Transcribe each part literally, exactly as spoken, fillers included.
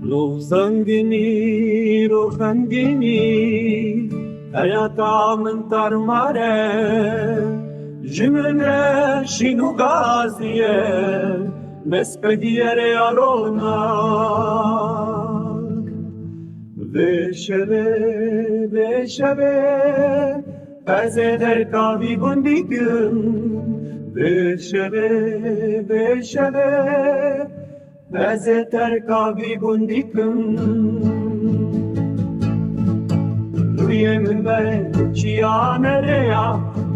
Ruh zengînî, ruh xengînî, heyata min tarmar e. Ji min re şîn û gazî ye, bes pediye rêya ronak. Vê şevê, vê şevê, ez ê terka vî gundî kim. Vê şevê, vê şevê, ez ê terka vî gundî kim. Rûyê min ber çiyane rêya,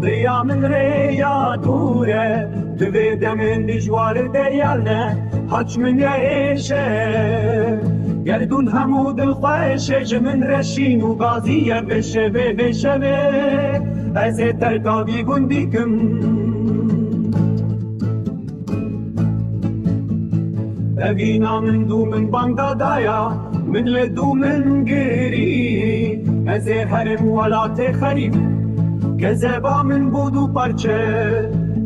rêya min rêya dûr e. Di vê demên dijwar û deryal de, haç min ye êşe. Gerdûn hemû dilxweş e, ji min re şîn û gazî ye. Vê şevê, vê şevê, ez ê terka vî gundî kim. Evîna min dû min bang da daya, min li dû min girî. Ez ê herim welatê xerîb, kezeba min bû dû parçe.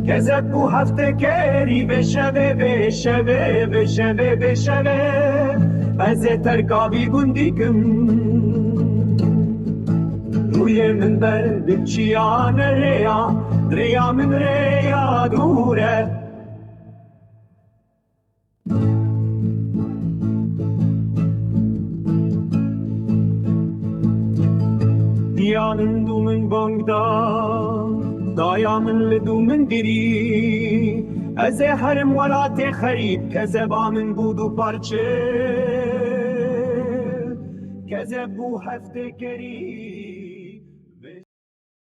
Kezeb bû heftekerî. Vê şevê, vê şevê, vê şevê, vê şevê, ez ê terka vî gundî kim. Rûyê min ber bi çiyane rêya, rêya min rêya dûr e. Diya min dû min bang da, daya min li dû min girî. Ez ê herim welatê xerîb, kezeba min bû dû parçe. Kezeb bû heftekerî.